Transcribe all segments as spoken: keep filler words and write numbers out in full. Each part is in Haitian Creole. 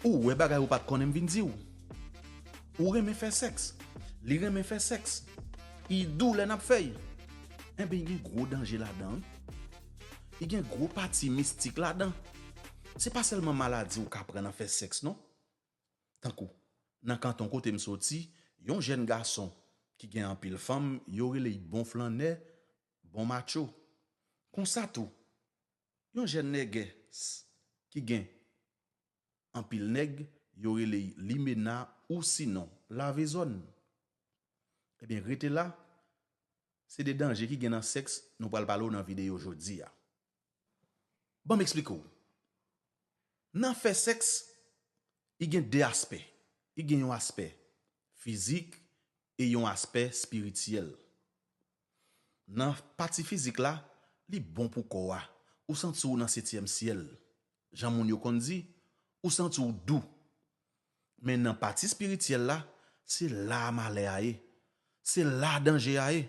Ou wè bagay ou pa t konnen m vin di w. Ou renmen fè sèks. Li renmen fè sèks. Li dou lè n ap fè l. Enben, gen gwo danje ladan, wi. Li gen gwo pati mistik ladan. Se pa sèlman maladi ou ka pran nan fè sèks, non. Tankou, nan kanton kote m soti, yon jèn gason ki gen anpil fanm, yo rele l bon flannè, bon macho. Konsa tou, yon jèn nègès ki gen anpil nèg, yo rele l limena ou sinon lavezòn. Ebyen, rete la, se de danje ki gen nan sèks nou pral pale w nan videyo jodi a. Ban m eksplike w. Nan fè sèks, li gen de aspè. Li gen yon aspè fizik e yon aspè espirityèl. Nan pati fizik la, li bon pou kò a. Ou santi w nan setyèm syèl. Jan moun yo konn di, ou santi w dou. Men nan pati espirityèl la, se la malè a ye. Se la danje a ye.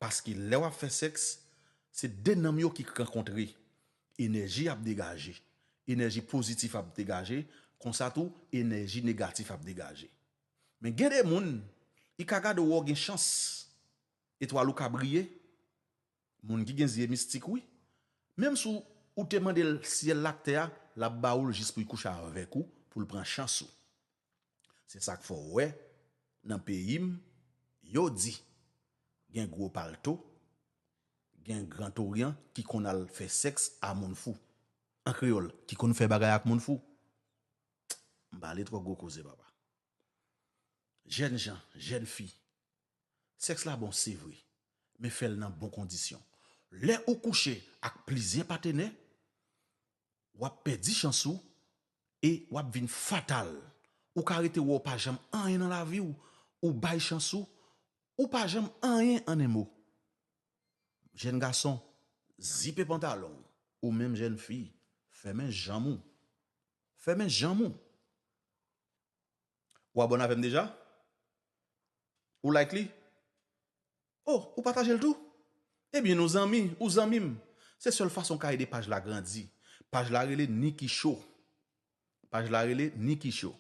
Paske lè w ap fè sèks, se de nanm yo ki rankontre. Enèji ap degaje. Enèji pozitif ap degaje. Konsa tou, enèji negatif ap degaje. Men gen de moun, li ka gade w wè w gen chans. Etwal ou ka briye. Moun ki gen zye mistik, wi. Menm si w, ou te mande l syèl la ak tè a, l ap ba ou l jis pou l kouche avèk ou, pou l pran chans ou. Se sa k fè w wè, nan peyi m, yo di, gen gwo palto, gen Gran Oryan ki konn al fè sèks a moun fou. An kreyòl, ki konn fè bagay ak moun fou. M pa ale twò gwo koze, papa. Jèn jan, jèn fi, sèks la bon, se vre, men fè l nan bon kondisyon. Lè ou kouche ak plizyè patenè, w ap pèdi chans ou e w ap vin fatal. Ou ka rete wè w pa janm anyen nan lavi w, ou bay chans ou, ou pa janm anyen, an en mo. Jèn gason, zipe pantalon w, ou menm jèn fi, fèmen janm ou. Fèmen janm ou. Ou abòne avè m deja? Ou like li? Oh, ou pataje l tou? Ebyen, nou zanmi, ou zanmi m. Se sèl fason w ka ede paj la grandi. Paj la rele Niki Show. Paj la rele Niki Show.